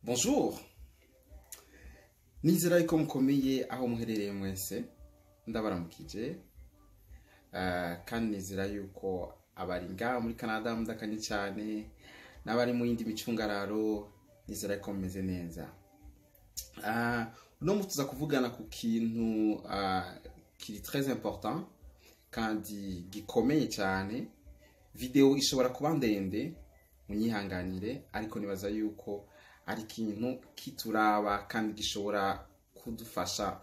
Bonjour, nizera yuko mukomeye aho muherereye mwese. Ndabaramukije kandi nizera yuko abari ngaha muri Canada mudakanye cyane, n'abari mu yindi micungararo, nizera yuko mumeze neza. Uno munsi tuza kuvugana ku kintu kiri très important kandi gikomeye cyane. Video ishobora kuba ndende, munyihanganire, ariko nibaza yuko ari ikintu kituraba kandi gishobora kudufasha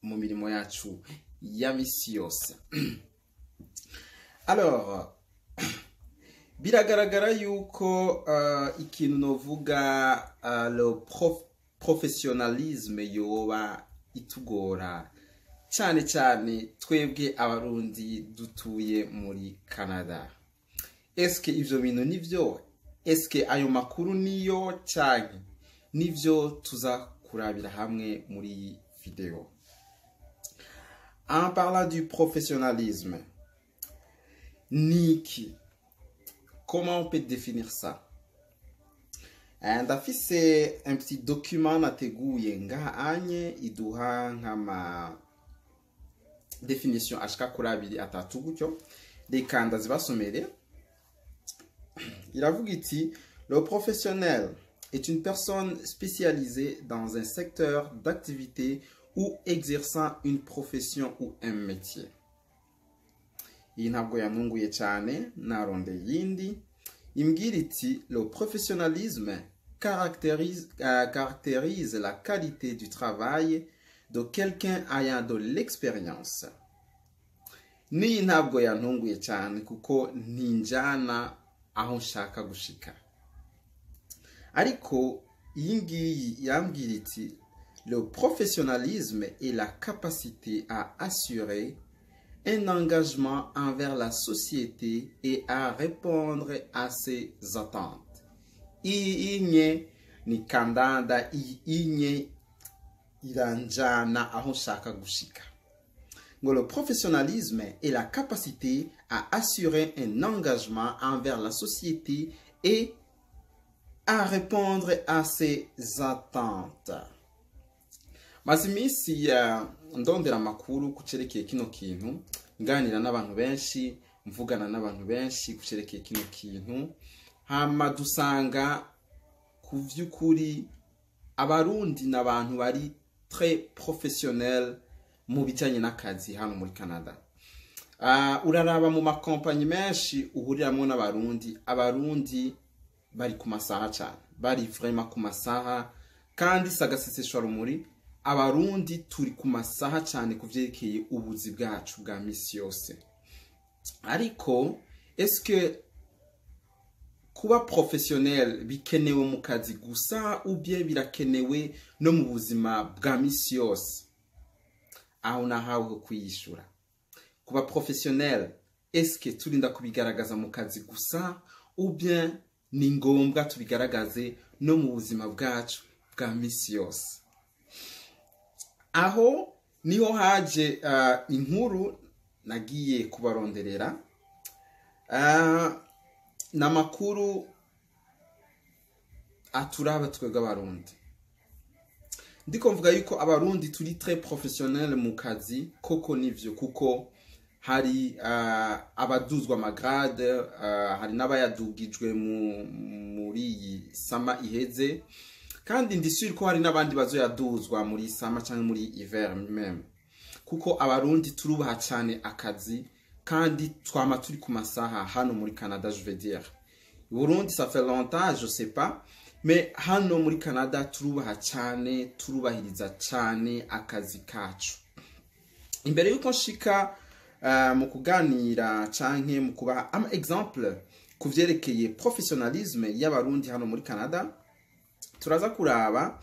mu mirimo yacu ya misi yose. Alors, biragaragara yuko ikintu novuga le professionnalisme yoba itugora cyane cyane twebwe Abarundi dutuye muri Canada. Eske ivyo bintu nivyo? Eske ayo makuru niyo canke nivyo? Tuza kurabira hamwe muri iyi video. En parlant du professionnalisme, niki? Comment on peut définir ça? Ndafise un petit document nateguye ngaha anye iduha nk'ama définition ashika kuri abiri, atatu gutyo. Reka ndazibasomere. Iravuga iti: "Le professionnel est une personne spécialisée dans un secteur d'activité ou exerçant une profession ou un métier." Iyi ntabwo yanunguye cyane, narondeye iyindi imbwira iti: "Le professionnalisme caractérise la qualité du travail de quelqu'un ayant de l'expérience." N'iyi ntabwo yantunguye cyane kuko ntinjana aho nshaka gushika. Ariko iyi ngiyi irambwira iti: "Le professionnalisme est la capacité à assurer un engagement envers la société et à répondre à ses attentes." Iyi inye ni kandanda, iyi inye iranjana aho nshaka gushika. Ngo le professionnalisme est la capacité à assurer un engagement envers la société et à répondre à ses attentes. Maze iminsi ndondera amakuru ku cerekeye kino kintu, nganira n'abantu benshi, mvugana n'abantu benshi ku cerekeye kino kintu, hama dusanga ku vy'ukuri Abarundi n'abantu bari très professionnel mu bijanye n'akazi hano muri Canada. Uraraba mu makompanyi menshi uhuriramwo n'Abarundi, Abarundi bari ku masaha cyane, bari vraiment ku masaha. Kandi sagaseseshwa rumuri, Abarundi turi ku masaha cyane ku vyerekeye ubuzi bwacu bwa misi yose. Ariko eske kuba professionnel bikenewe mu kazi gusa ou bien birakenewe no mu buzima bwa misi yose? Aho nahawe ho kwiyishura. Kuba professionnel, eske turinda kubigaragaza mu kazi gusa ou bien ni ngombwa tubigaragaze no mu buzima bwacu bwa misi yose? Aho niho haje inkuru nagiye kubaronderera, n'amakuru aturaba twebwe Abarundi. Ndiko mvuga yuko Abarundi turi très professionnel mu kazi, koko nivyo, kuko hari abaduzwa ama grade, hari n'abayadugijwe muri iyi summer iheze, kandi ndi sûr ko hari n'abandi bazoyaduzwa muri summer cyangwa muri hiver même, kuko Abarundi turubaha cyane akazi kandi twama turi ku masaha hano muri Canada. Je veux dire, Burundi ça fait longtemps, je sais pas, mais hano muri Canada turubaha cyane, turubahiriza cyane akazi kacu. Imbere yuko nshika mu kuganira canke mu kubaha ama exemple ku vyerekeye professionnalisme y'Abarundi hano muri Canada, turaza kuraba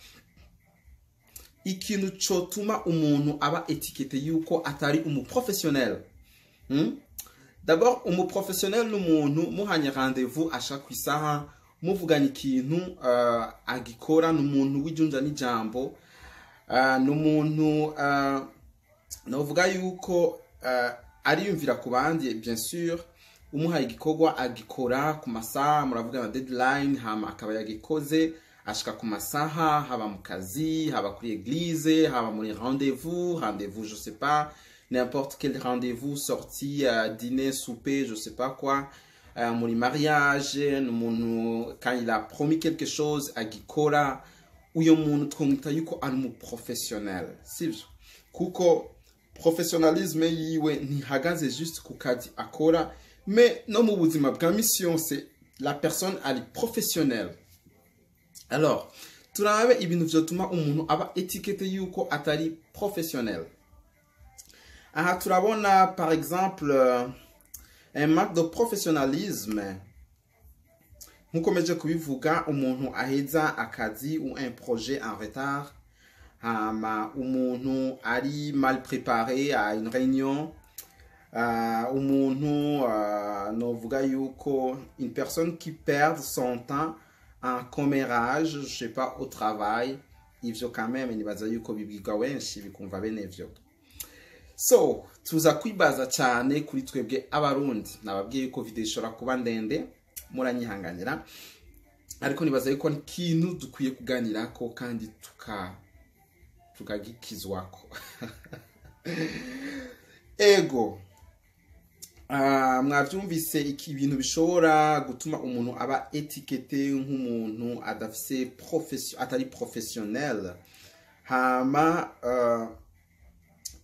ikintu cotuma umuntu aba étiqueté yuko atari umuprofessionnel. D'abord, umuprofessionnel n'umuntu muhanye rendez-vous ashaka ku isaha, muvuganye ikintu agikora, ni umuntu w'ijunja n'ijambo, ni umuntu novuga yuko ariyumvira ku bandi. Bien sûr, umuhaye igikorwa agikora ku masaha muravugana deadline, hama akaba yagikoze. Ashika ku masaha, haba mu kazi, haba kuri église, haba muri rendez-vous, je sais pas, n'importe quel rendez-vous, sortie, dîner, souper, je sais pas quoi, muri mariage. Ni umuntu, quand il a promis quelque chose, agikora. Uyo muntu twamwita yuko ari umu professionnel, sivyo? Kuko professionnalisme yiwe ntihagaze juste ku kazi akora, mais no mu buzima bwa misi yose la personne ari professionnelle. Alors, turabe ibintu vyotuma umuntu aba étiqueté yuko atari professionnel. Aha turabona par exemple un manque de professionnalisme. Nkuko meje kubivuga, umuntu aheza akazi ou un projet en retard, hama umuntu ari mal préparé à une réunion, umuntu novuga yuko une personne qui perd son temps en commérage, je sais pas, au travail. Ivyo quand même nibaza yuko bibwirwa benshi bikumva bene vyo. So tuza kwibaza cyane kuri twebwe Abarundi. Nababwiye yuko video ishobora kuba ndende, muranyihanganira, ariko nibaza yuko ni ikintu dukwiye kuganirako kandi tukagikizwako. Ego, mwavyumvise iki, ibintu bishobora gutuma umuntu aba étiqueté nk'umuntu adafise profession, atari professionnel. Hama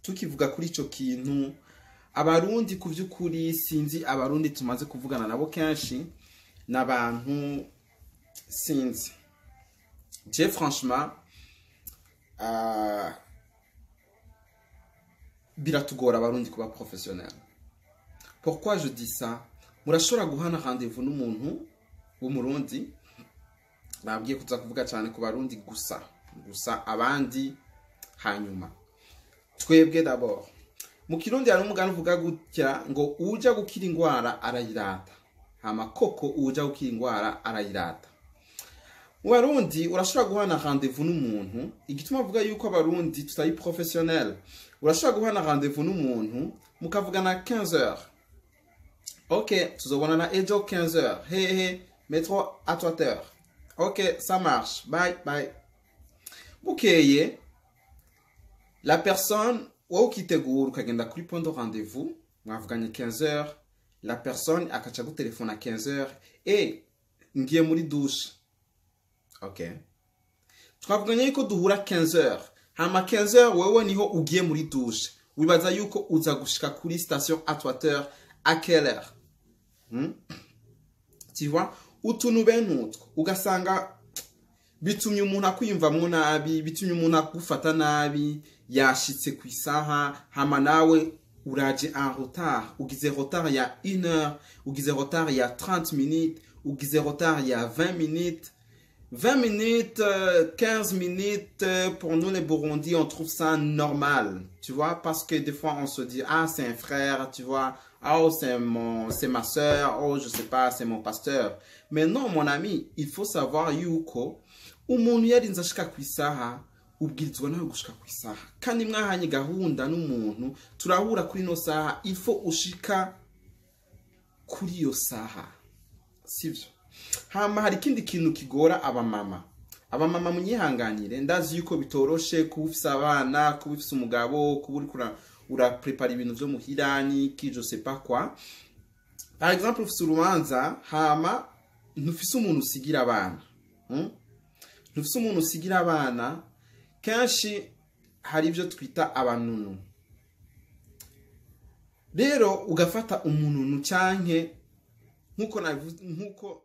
tukivuga kuri ico kintu, Abarundi ku vy'ukuri, sinzi, Abarundi tumaze kuvugana nabo kenshi n'abantu, sinzi, je franchement biratugora Abarundi kuba professionnel. Pourquoi je dis ça? Murashobora guhana rendez-vous n'umuntu w'Umurundi. Babwiye kuza kuvuga cyane ku Barundi gusa gusa, abandi hanyuma. Twebwe d'abord, mu Kirundi hari umugani uvuga gutya ngo: "Uja gukira ingwara arayirata." Hama koko uja gukira ingwara arayirata. Mu Barundi urashobora guhana rendez-vous n'umuntu. Igituma avuga yuko Abarundi tutari professionnel, urashobora guhana rendez-vous n'umuntu, mukavugana 15 heures: "Ok, tuzobonana ejo 15 heures." "Hehe?" "Métro à 3 heures." "Ok, ça marche, bye bye." Bukeye la personne, wowe ukitegura ukagenda kuri point de rendez-vous mwavuganye 15 heures, la personne akaca gutelefona 15 heures: "E, ngiye muri douche." Ok, twavuganye yuko duhura 15 heures, hama 15 heures wewe niho ugiye muri douche. Wibaza yuko uza gushika kuri station à 3 heures à quelle heure? Tu vois, utuntu bene utwo ugasanga bitumye umuntu akwiyumvamwo nabi, bitumye umuntu agufata nabi. Yashitse ku isaha, hama nawe uraje en retard, ugize retard ya 1 heure, ugize retard ya 30 minutes, ugize retard ya 20 minutes. 20 minutes, 15 minutes, pour nous les Burundis, on trouve ça normal, tu vois, parce que des fois on se dit: "Ah, c'est un frère", tu vois, "ah, oh, c'est ma soeur, oh, je sais pas, c'est mon pasteur." Mais non, mon ami, il faut savoir yuko umuntu yarinze ashika ku isaha, ubwirizwa nawe gushika ku isaha. Kandi mwahanye gahunda n'umuntu, turahura kuri ino saha, il faut ushika kuri iyo saha, sivyo? Hama hari ikindi kintu kigora abamama. Abamama munyihanganire, ndazi yuko bitoroshe kuba ufise abana, kuba ufise umugabo, kuba uriko uraprepara ibintu vyo muhira niki, je sais pas quoi. Par exemple, ufise urubanza, hama ntufise umuntu usigira abana, Ntufise umuntu usigira abana. Kenshi hari ibyo twita abanunu. Rero ugafata umununu canke nkuko nabivuze, nkuko